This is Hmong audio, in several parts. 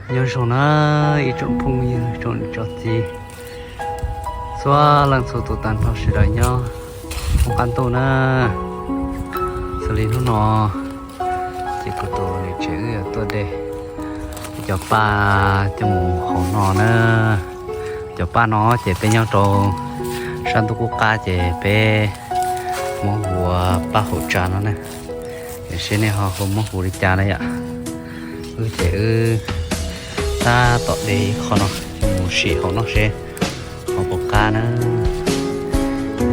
Nyob zoo na ib tsoom phooj ywg tsoom niam tsoom txiv, txhua leej txhua tus tag nrho sawv daws nyob hauv qab ntuj na. Xws li hnub no ces kuv tus niam tsev wb yuav tuaj de cov paj coj mus hau noj na. Cov paj no ces peb nyob rau sab ntuj qub qab ces peb muab hu ua paj haum tsav no na. Tiam sis nej ho hu muab hu li cas na yom. Wb ces wb tab tom de ib qho no coj mus sim hau noj seb ho puas qab na.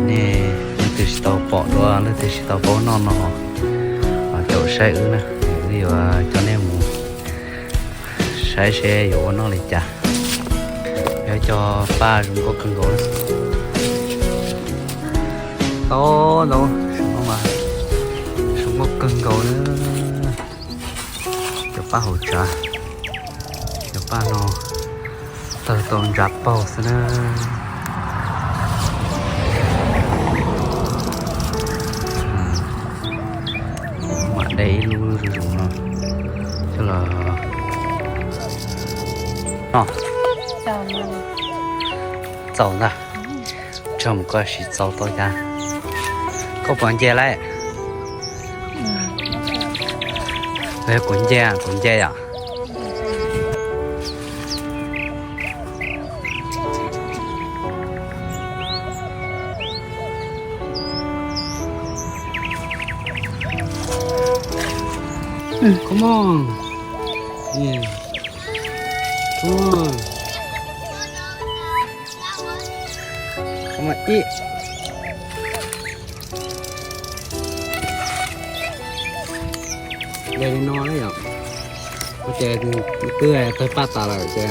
Nej leej twg tsis tau pom dua, leej twg tsis tau paub noj no, caum saib wb na, wb yuav coj nej mus saib seb yuav ua noj li cas. Yog cov paj zoo nkauj kawg nkaus. Tau ntau, zoo nkauj kawg nkaus na. Cov paj haum tsav, cov paj no tawg tau ntsa paug xwb na. Mam de ib lub zoo zoo no coj los noj. Txaus ntag. Tso mus koj sim txaus tau cas. Koj puas nce lawm? Kuv nce, kuv nce yom. Come on. Yeah. Come on. Come on, eat. De li no na yom. Ces twb tawg paj tas lawm ces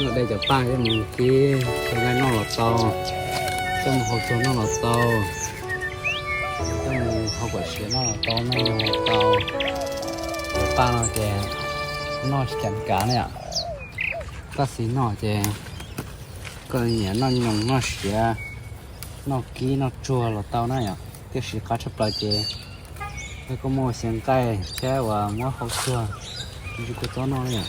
no de cov paj coj mus kib coj nqaij noj los tau, coj mus hau tsuag noj los tau, coj mus hau kom siav noj los tau, noj los tau. Cov paj no ces noj tsis cas li kav na yom. Koj xis noj ces koj nyiam noj nyoos noj siav, noj kib noj tsuag los tau na yom. Tiam sis qab tshaj plaws ces yog koj muaj xyaw nqaij thiab uas muab hau tsuag, kuv tsis kua txob noj na yom.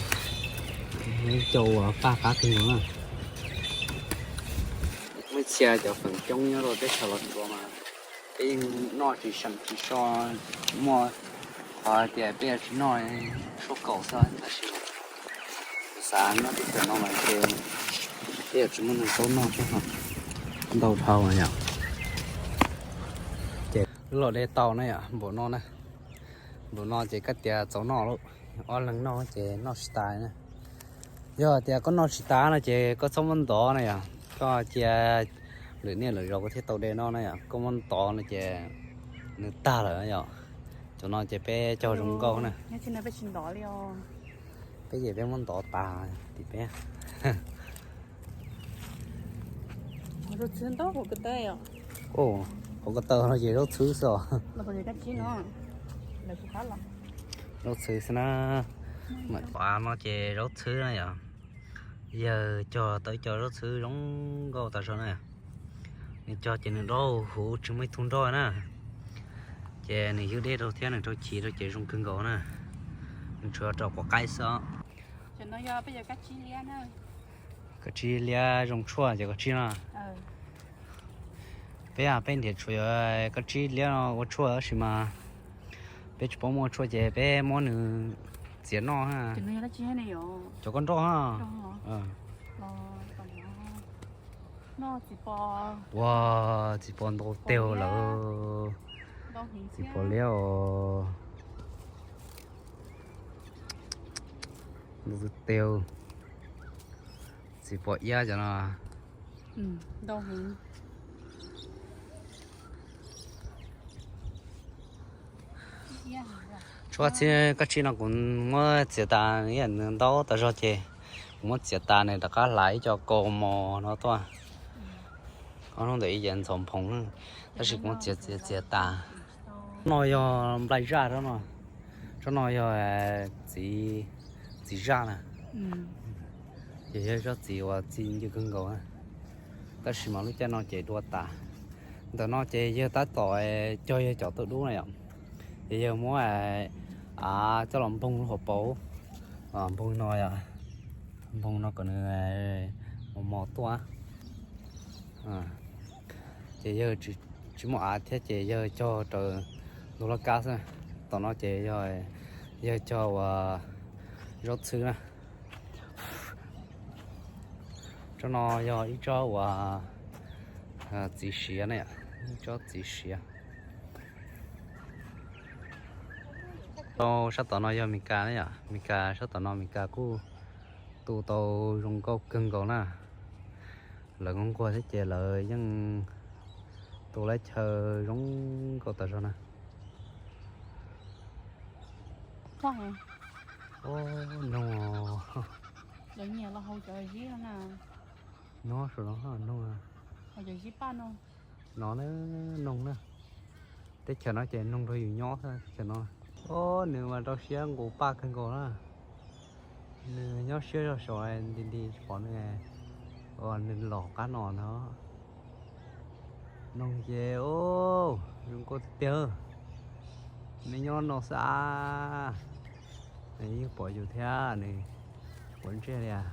Cov uas paj qab kawg nkaus na. Muaj txhia cov feem coob nyob rau teb chaws Los Tsuas mas peb yeej noj tsis seem tsis so, muaj qhov hais tias peb yuav tsis noj suab kaum xwb tab sis kuv xav noj teb chaws no mas ntshe peb yuav tsis muaj neeg paub noj thiab ho ntau dhau yom. Ces los de tau na yom, npaum no na, npaum no ces koj tias txaus noj lawm, ob leeg noj ces noj tsis tas na. Yog tias koj noj tsis tas no ces koj txhob muab ntov na yom, koj cia lwm niaj lwm zaus koj thiaj tau de noj na yom, koj muab ntov no ces nws tag lawm yom. Cov no ces peb cog zoo nkauj na. Peb ces peb muab ntov tas tim peb. Hauv ko taw no ces zaub txhwb xwb os. Zaub txhwb xwb na. Qhov no ces zaub txhwb na yom. Yawg cog tau ib co zaub txhwb zoo nkauj tas zog na. Nws cog ces nws dau huv tsis muaj ib tug nroj na. Ces nws ywj deb rau thiab nws rau chiv rau ces zoo kawg nkaus na. Nws tsuas rau quav qaib xwb os. Koj tsib liab zoo tshuaj ces koj tsib no. Peb, peb nrhiav tshuav koj tsib liab no ua tshuaj tab sis mas peb tsis paub muab ua tshuaj ces peb muab nws txiav noj. Cov koj nroj. Ua, txiv pos ntau teg lawm. Txiv pos liab os. Ntau teg. Txiv pos iab cov no. Tshuaj txhib koj tsib no kuv muab txiav tas, nws ntau tas zog ces kuv muab txiav tas nws rov qab hlav ib co kaus mos no tuaj. Ob hnub ntawd ib ce ntxhov nphoo, tab sis kuv muab txiav txiav txiav tas. No yog nplaig zaj, tsob no yog txiv, txiv zaj na. Ces yog tsob txiv uas txi ncw kawg nkaus na, tab sis mas lub caij no ces dua tas. Ntawm no ces yawg tab tom cog yawg cov tawv dub na yom, ces yawg muab av coj los npoog lub hauv paus, Npoo no yog, npoo no kom nws mos mos tuaj. Ces yawg tsis muaj av thiab ces yawg cog rau ntug laj kab xwb. Tom no ces yog, yawg cog ua zaub txhwb na. Tsob no yog ib tsob uas txiv siav na, ib tsob txiv siav. Rau sab tom no yog Mes Kas na yom, Mes Kas sab tom no Mes Kas kuj tu tau zoo nkauj kawg nkaus na. Lawv nquag nquag thiab ces lawv yeej tu lawv chaw zoo nkauj tas zog na. Noog, no saum no noog, no na, noog na. Teb chaws no ces noog nrog yus nyob xwb teb chaws no. Nws mas rau siab nqus paj kawg nkaus na. Nws nyob siab zog saud nti nti tsis pom nws, nws los qab no ntag. Noog ces zoo nkauj tiag tiag. Nws nyob no xwb, nws yeej pom yus thiab nws quav ntsej li as.